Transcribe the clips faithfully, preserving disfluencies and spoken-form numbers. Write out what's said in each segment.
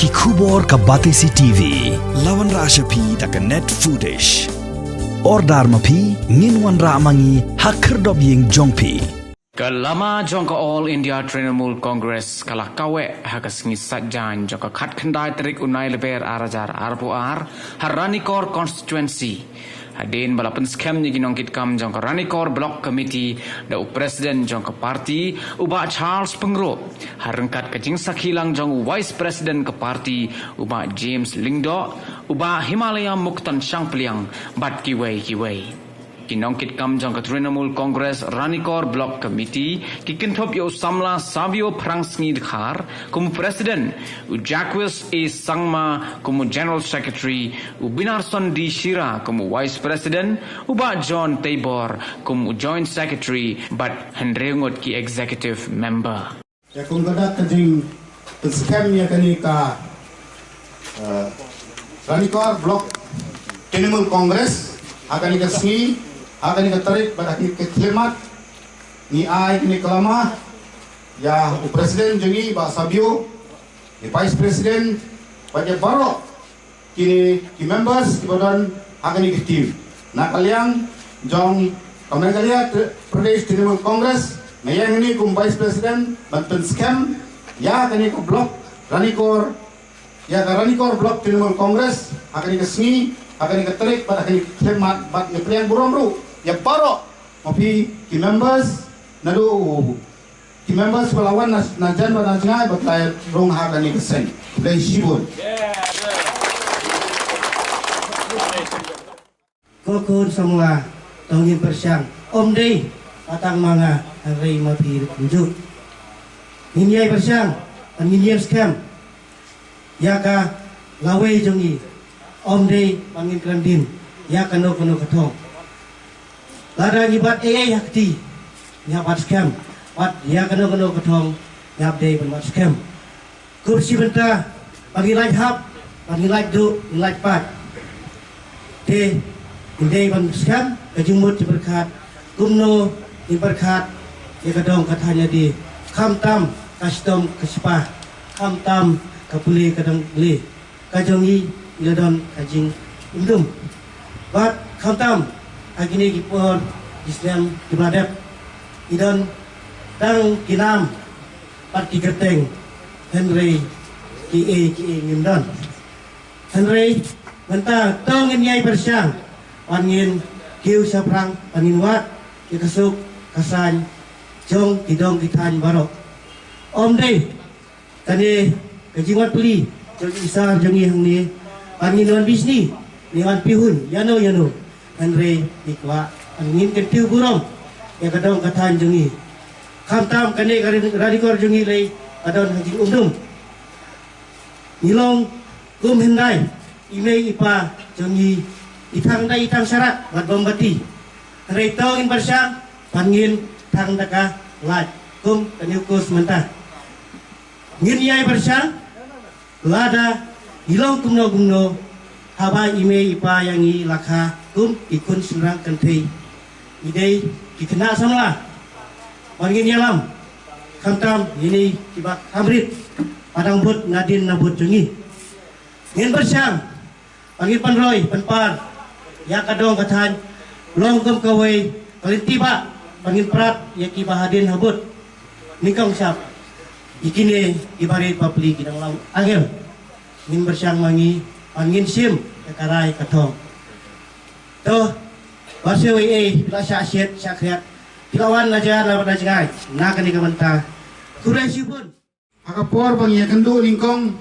Ki khubor ka Batesi T V. La wanrah sha phi da ka Net Foodish. Order ma phi, ngin wanrah ma ngi ha khyrdop ïing jong phi. Ka lama jong ka All India Trinamool Congress ka la kaweh ha ka sngi Saitjaiñ jong ka khatkhyndai tarik u Nailaber ar hajar arphew ar ha Ranikor Constituency. Hadien ba la pynskhem ïa ki nongkitkam jong ka Ranikor Block Committee da u President jong ka party, u Bah Charles Pyngrope, ha ryngkat ka jingsakhi lang jong u Vice President ka party, u Bah James Lyngdoh, u Bah Himalaya Muktan Shangpliang, bad kiwei kiwei. Ki nongkitkam jong ka Trinamool Congress Ranikor Block Committee ki kynthup ïa u samla Savio Phrangsngi Dkhar kum u President, u Jacques A Sangma kum u General Secretary, u Binarson D Shira kum u Vice President, u Bah John Teibor kum u Joint Secretary, bad hynriew ngut ki Executive Member. Ïa kum ka dak ka jingpynskhem ïa kane ka, eh, Ranikor Block Trinamool Congress, ha kane ka sngi, ha kane ka tarik, bad ha kane ka khyllipmat, ngi ai kane ka lama ïa u President jong ngi, Bah Savio, ïa Vice President, bad ïa baroh kine ki members kiba don ha kane ka team. Na ka liang jong ka Meghalaya Tr-, Pradesh Trinamool Congress, nga ïeng hangne kum Vice President ban pynskhem ïa kane ka block Ranikor, ïa ka Ranikor Block Trinamool Congress ha kane ka sngi, ha kane ka tarik, bad ha kane ka khyllipmat, bad nga pdiang burom ruh ïa baroh ma phi ki members, naduh ki members ba la wan na, na jan bad na jngai bad la rung ha kane ka seng. Khublei shibun. Ko khun samla, to ngin pyrshang. Ym dei ba tang ma nga, hynrei ma phi ruh kumjuh. Ngin ïai pyrshang, ban ngin ïeng skhem ïa ka lawei jong ngi. Ym dei ba ngin kren dien ïa kano kano ka thong. Lada ngi bat ei ei ha kti, ngi hap bat skhem. Bat ïa kano kano ka thong, ngi hap dei ban bat skhem. Kum shi bynta ba ngi lait hap, ba ngi lait duh, ngi lait pat. Te ngi dei ban skhem ka jingmut jingpyrkhat, kumno ngin pyrkhat ïa ka dong ka thaiñ lade, khamtam ka shitom ka shipa, khamtam ka pule ka dong pule. Ka jong ngi ngi la don ka jingim dum. Bad khamtam ha kine ki por ki snem kiba la dep, ngi don tang ki nam bad ki kyrteng, hynrei kiei kiei ngim don. Hynrei mynta to ngin ïai pyrshang ban ngin kiew shaphrang, ban ngin wad ïa ka suk ka saiñ jong ki dong ki thaiñ baroh. Ym dei kane ka jingwan plie jong i sar jong ngi hangne, ban ngin wan bishni, ngin wan pyrshang ïano ïano. Hynrei ngi kwah ban ngin kyntiew burom ïa ka dong ka thaiñ jong ngi. Khamtam kane ka Ranikor jong ngi lei ka don ha jingim dum. Ngi long kum hyndai i mei i pa jong ngi, i thang da i thang sharak bad mombati. Hynrei to ngin pyrshang ban ngin thang da ka lait kum kane u kus mynta. Ngin ïai pyrshang lada ngi long kumno kumno, haba i mei i pa ïa ngi la kha kum ki khun shynrang kynthei, ngi dei ki khynnah samla. Ban ngin ïalam, khamtam ïa kine kiba kham rit, ba dang bud nadien na bud jong ngi. Ngin pyrshang ban ngin pynroi pynpar ïa ka dong ka thaiñ, long kum kawei ka lynti ba ban ngin prat ïa kiba hadien habud. Nyngkong shap ïa kine kiba rit bapli ki dang long angel. Ngin pyrshang ma ngi ban ngin shim ïa ka rai ka thong. To, ba shu ei ei, phi la shah shet shah khriat, phi la wan na jan na jngai na kane ka bynta. Khublei shibun. Ha ka por ba ngi ïakynduh nyngkong,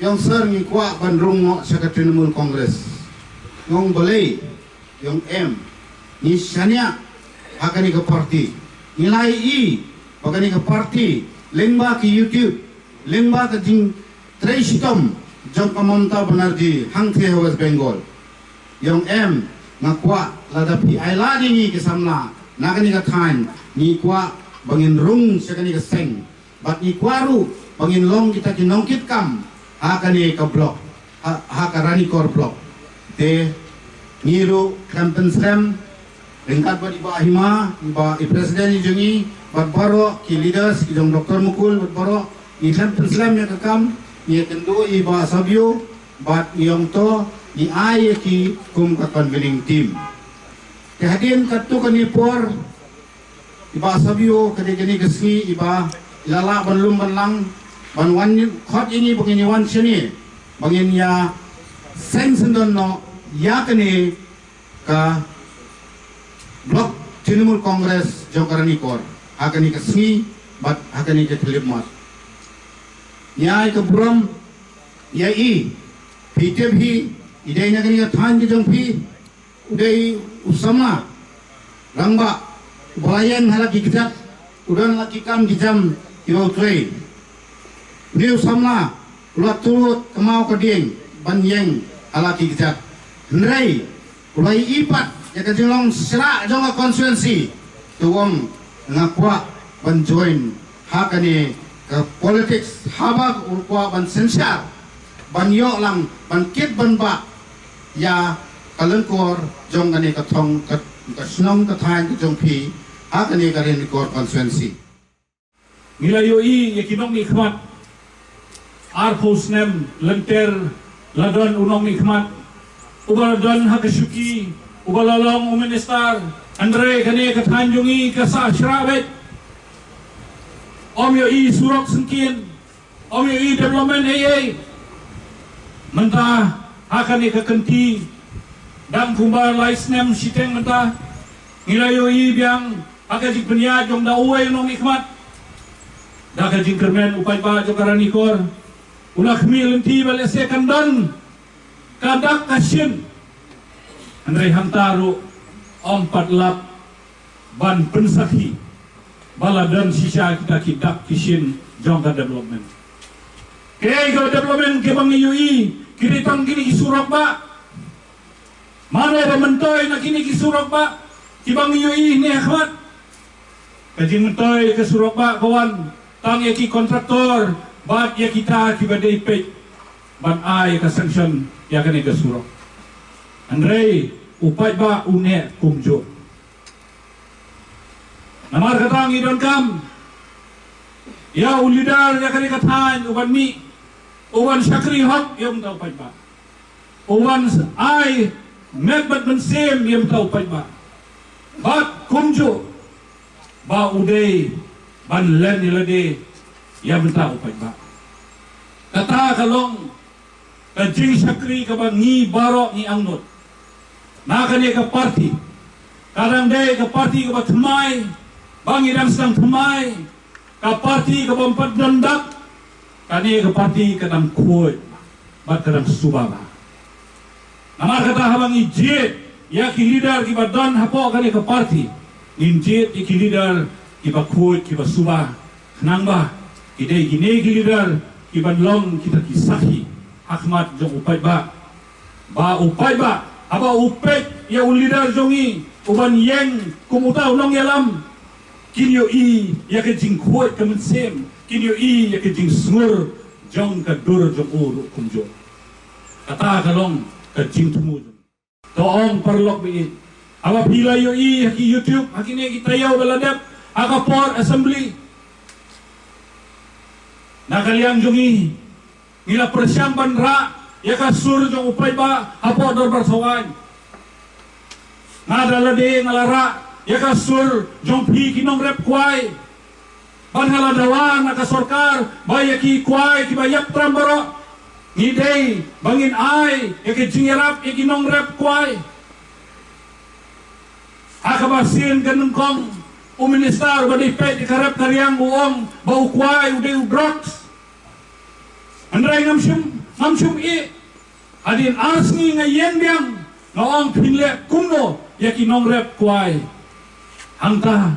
ïong sir ngi kwah ban rung noh sha ka Trinamool Congress. Ïong balei, ïong em, ngi shaniah ha kane ka party. Ngi la ïohi ba kane ka party, lyngba ki YouTube, lyngba ka jingtrei shitom jong ka Mamata Banerjee hangtei ha West Bengal. Ïong em, nga kwah lada phi ai lad ïa ngi ki samla na kane ka thaiñ, ngi kwah ba ngin rung sha kane ka seng. Bad ngi kwah ruh ba ngin long kita ki nongkitkam ha kane ka block, ha, ha ka Ranikor block. Te ngi ruh khlem pynslem, ryngkat bad i Bah Hima, i Bah, i President i jong ngi, bad baroh ki leaders i jong Doctor Mukul, bad baroh, ngi khlem pynslem ïa ka kam, Ngi kynduh ïa i Bah Sabio bad ngi ong to ngi ai ïa ki kum ka convening team. Te hadien katto katne por i Bah Sabio ka dei kane ka sngi i Bah i la lah ban lum ban lang ban wan khot ïa ngi ba ngin ïa wan shane ba ngin ïa seng syndon noh ïa kane ka Block Trinamool Congress jong ka Ranikor ha kane ka sngi bad ha kane ka khyllipmat. Ngi ai ka burom ïa i, phi tip hi, i dei na kane ka thaiñ ka jong phi, u dei u samla rangbah uba la ïeng ha la ki kjat, u don la ki kam ki jam kiba u trei. U dei u samla u la turut kynmaw ka dieng ban ïeng ha la ki kjat. Hynrei u la ïohi pat ïa ka jinglong shlak jong ka constituency. Te u ong nga kwah ban join ha kane ka politics, haba u kwah ban synshar, ban ïoh lang, ban kit ban bah ïa ka lyngkor jong kane ka thong ka, ka shnong ka thaiñ ka jong phi ha kane ka Ranikor constituency. Ngi la ïohi ïa ki nongmihkhmat arphew snem lynter la don u nongmihkhmat uba la don ha ka shuki, uba la long u minister, hynrei kane ka thaiñ jong ngi ka sah shrah beit. Ym ïohi surok syngkien, ym ïohi development ei ei. Mynta ha kane ka kynti dang kumba lai snem shiteng mynta ngi la ïohi biang ha ka jingpynïaid jong da uwei u nongmihkhmat. Da ka jingkyrmen u paidbah jong ka Ranikor u la khmih lynti ba lehse kan don ka dak ka shin. Hynrei hangta ruh ym pat lap ban pynsakhi ba la don shisha kita ki dak ki shin jong ka development. Kaei ka development kaba ngi ïohi? Ki dei tang kine ki surok bah. Mano ba myntoi na kine ki surok bah kiba ngi ïohi ne ha khmat? Ka jingmyntoi ka surok bah ka wan tang ïa ki kontraktor bad ïa kita kiba dei peit ban ai ka sanction ïa kane ka surok. Hynrei u paidbah u neh kumjuh. Namar kata ngi donkam ïa u leader ïa kane ka thaiñ uban mih, uban shakri hok ïa uta u paidbah, uban ai met bad mynsiem ïa uta u paidbah. Bad kumjuh ba u dei ban len ïa lade ïa uta u paidbah. Kata ka long ka jingshakri kaba ngi baroh ngi angnud na kane ka parti. Ka dang dei ka parti kaba thymmai, ba ngi dang sdang thymmai, ka parti kaba ym pat don dak. Kane ka parti ka dang khuid bad ka dang suba bha. Namar kata haba ngi jied ïa ki leader kiba don hapoh kane ka parti, ngin jied ïa ki leader kiba khuid kiba suba. Khnang ba ki dei kine ki leader kiban long kita ki sakhi ha khmat jong u paidbah. Ba u paidbah haba u peit ïa u leader jong ngi uban ïeng kum uta u nongïalam, kin ïohi ïa ka jingkhuid ka mynsiem, kin ïohi ïa ka jingsngur jong ka dur jong u ruh kumjuh. Kata ka long ka jingthmu jong ngi. To ong paralok ba ïeit, haba phi la ïohi ha ki YouTube ha kine ki taïew ba la dep ha ka por assembly, na ka liang jong ngi ngi la pyrshang ban rah ïa ka sur jong u paidbah hapoh dorbar thawaiñ. Nga da lade nga la rah ïa ka sur jong phi ki nongrep kwai. Bad nga la dawa na ka sorkar ba ïa ki kwai kiba ïap tram baroh ngi dei ba ngin ai ïa ka jingïarap ïa ki nongrep kwai. Ha kaba sien ka nyngkong u minister uba dei peit ïa ka rep ka riang u ong ba u kwai u dei u drugs. Hynrei ngam shym, ngam shym ïeh. Hadien ar sngi nga ïeng biang, nga ong phin leh kumno ïa ki nongrep kwai. Hangta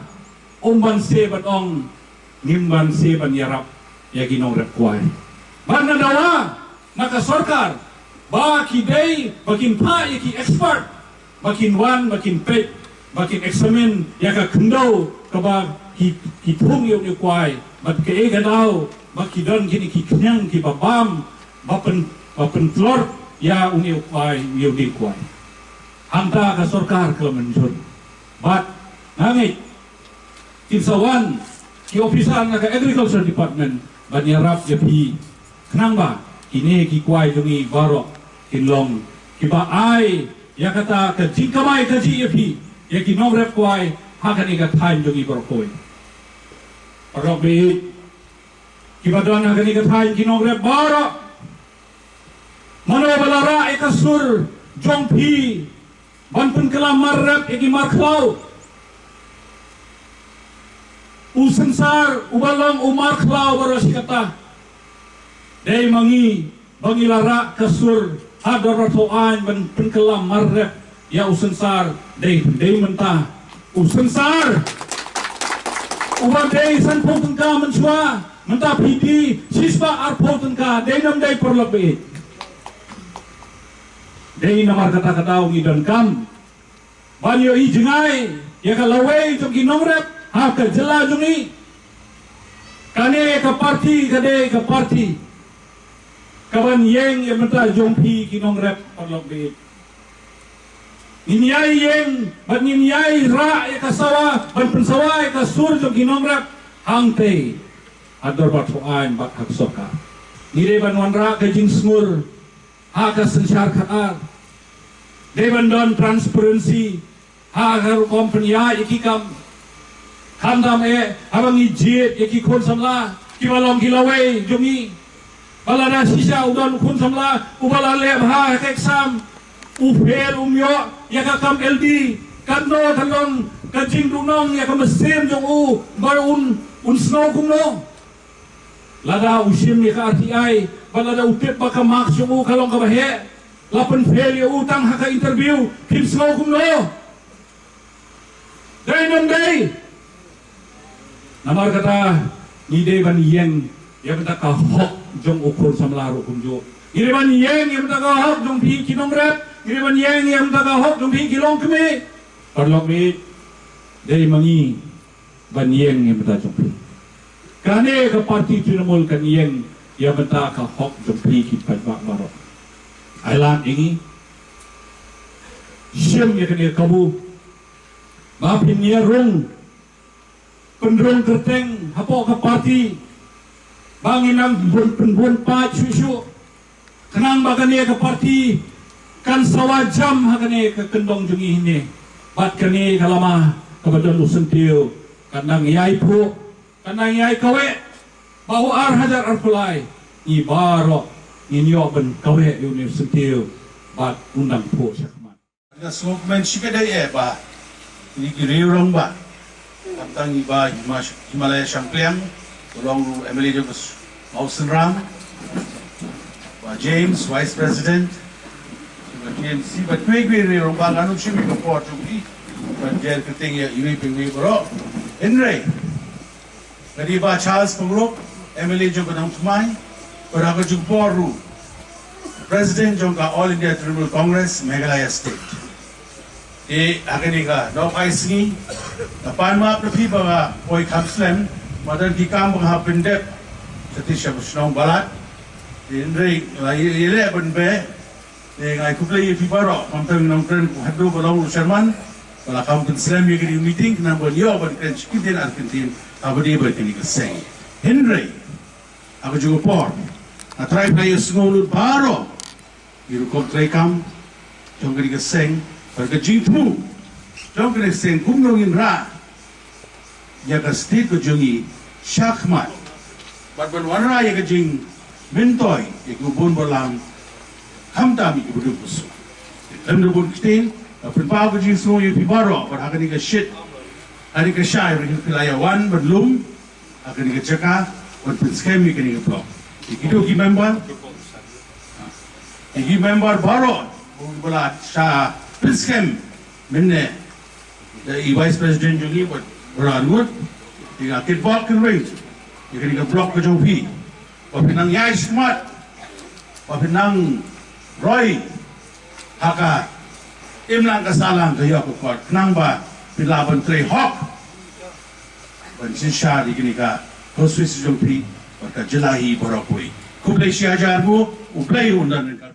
um banse ban ong ngim banse ban ïarap ïa ki nongrep kwai. Bad nga dawa na ka sorkar ba ki dei ba kin phah ïa ki expert ba kin wan, ba kin peit, ba kin examine ïa ka khyndew kaba ki, ki thung ïa une u kwai, bad kaei ka daw ba ki don kine ki khñiang kiba bam ba pyn, ba pyntlor ïa une u kwai, ïa une u kwai. Hangta ka sorkar ka la mynjur. Bad nga ngeit kin sa wan ki officer na ka Agriculture Department ban ïarap ïa phi. Khnang ba kine ki kwai jong ngi baroh kin long kiba ai ïa kata ka jingkamai kajih ïa phi, ïa ki nongrep kwai ha kane ka thaiñ jong ngi baroh kawei. Paralok baieit, kiba don ha kane ka thaiñ ki nongrep baroh, mano ba la rah ïa ka sur jong phi ban pynkylla mar rep ïa ki mar khlaw? U synsar uba long u mar khlaw baroh shi katta, dei ma ngi ba ngi la rah ka sur ha dorbar thaw aiñ ban pynkylla mar rep ïa u synsar. Dei, dei mynta u synsar uba dei sanphew tyngka mynshuwa, mynta phi die shispah arphew tyngka. Dei ne ym dei, paralok baieit? Dei namar kata ka daw ngi donkam ban ïohi jngai ïa ka lawei jong ki nongrep ha ka jylla jong ngi. Kane ka parti ka dei ka parti kaban ïeng ïa ka bynta jong phi ki nongrep, paralok baieit. Ngin ïai ïeng bad ngin ïai rah ïa ka sawa ban pynsawa ïa ka sur jong ki nongrep hangtei ha dorbar thaw aiñ bad ha ka sorkar. Ngi dei ban wanrah ka jingsngur ha ka synshar khadar. Dei ban don transparency ha ka rukom pynïaid ïa ki kam. Khamtam eh haba ngi jied ïa ki khun samla kiba long ki lawei jong ngi, ba lada shisha u don u khun samla uba la leh bha ha ka exam, u fail, um ïoh ïa ka kam L D, katno kan long ka jingduhnong ïa ka mynsiem jong u, ba un, un sngew kumno? Lada u shim ïa ka R T I, ba lada u tip ba ka marks jong u ka long kaba heh, la pynfail ïa u tang ha ka interview, phin sngew kumno? Dei ne ym dei? Namar kata, ngi dei ban ïeng ïa ka bynta ka hok jong u khun samla ruh kumjuh. Ngi dei ban ïeng ïa ka bynta ka hok jong phi ki nongrep. Ngi dei ban ïeng ïa ka bynta ka hok jong phi ki longkmie. Paralok baieit, dei ma ngi ban ïeng ïa ka bynta jong phi. Kane ka parti Trinamool kan ïeng ïa ka bynta ka hok jong phi ki paidbah baroh. Ai lad ïa ngi shim ïa kane ka kabu ba phin ïa rung, pynrung kyrteng hapoh ka parti, ba ngin nang bun, pynbun paid shuh shuh, khnang ba kane ka parti kan sawa jam ha kane ka kyndong jong ngi hangne. Bad kane ka lama kaba don u syntiew kan nang ïai phuh, kan nang ïai kaweh, ba u ar hajar arphew lai ngi baroh ngin ïoh ban kaweh ïa une u syntiew bad un nang phuh shakhmat. Nga sngewkmen shikatdei eh ba ngi ki riew rangbah, khamtam i Bah Hima-, Himalaya Shangpliang, u long ruh M L A jong ka Mawsynram, Bah James, Vice President ka T M C, bad kiwei kiwei riew rangbah, ngan ym shim ïa ka por jong phi ban jer kyrteng ïa iwei pa iwei baroh. Hynrei ka dei Bah Charles Pyngrope, M L A jong ka Nongthymmai, bad ha kajuh ka por ruh President jong ka All India Trinamool Congress Meghalaya State. Te ha kane ka dei ka sngi, nga pan map na phi ba nga poi kham slem, ba don ki kam ba nga hap ban dep shatei sha shnong Balat. Te hynrei nga ïaleh ban beh. Te nga ai khublei ïa phi baroh, khamtam i nongkren, u Hadru ba long u chairman, ba la kham pynslem ïa kane ka meeting, khnang ban ïoh ban kren shi kyntien ar kyntien haba ïadei bad kane ka seng. Hynrei ha kajuh ka por nga trai ban ïasngew lut baroh ki rukom treikam jong kane ka seng, bad ka jingthmu jong kane ka seng kumno ngin rah ïa ka state ka jong ngi shakhmat, bad ban wanrah ïa ka jingmyntoi ïa kiba bun ba lang, khamtam ïa kiba duk ba suk. Te khlem da bun ktien, nga pynpaw ka jingsngew ïa phi baroh, bad ha kane ka shit, ha kane ka shai ruh phi la ïa wan ban lum ha kane ka jaka ban pynskhem ïa kane ka block. Ïa kito ki member, ïa ki member baroh ba la shah pynskhem mynne da i Vice President jong ngi bad Bah Rangut, ïa ka kitbok kyrweng ïa kane ka block ka jong phi, ba phin nang ïai smat, ba phin nang roi ha ka imlang ka sahlang ka ïoh ka kot, khnang ba phin lah ban trei hok ban synshar ïa kane ka constituency jong phi bad ka jylla hi baroh kawei. Khublei shi hajar nguh, U Blei un don ryngkat.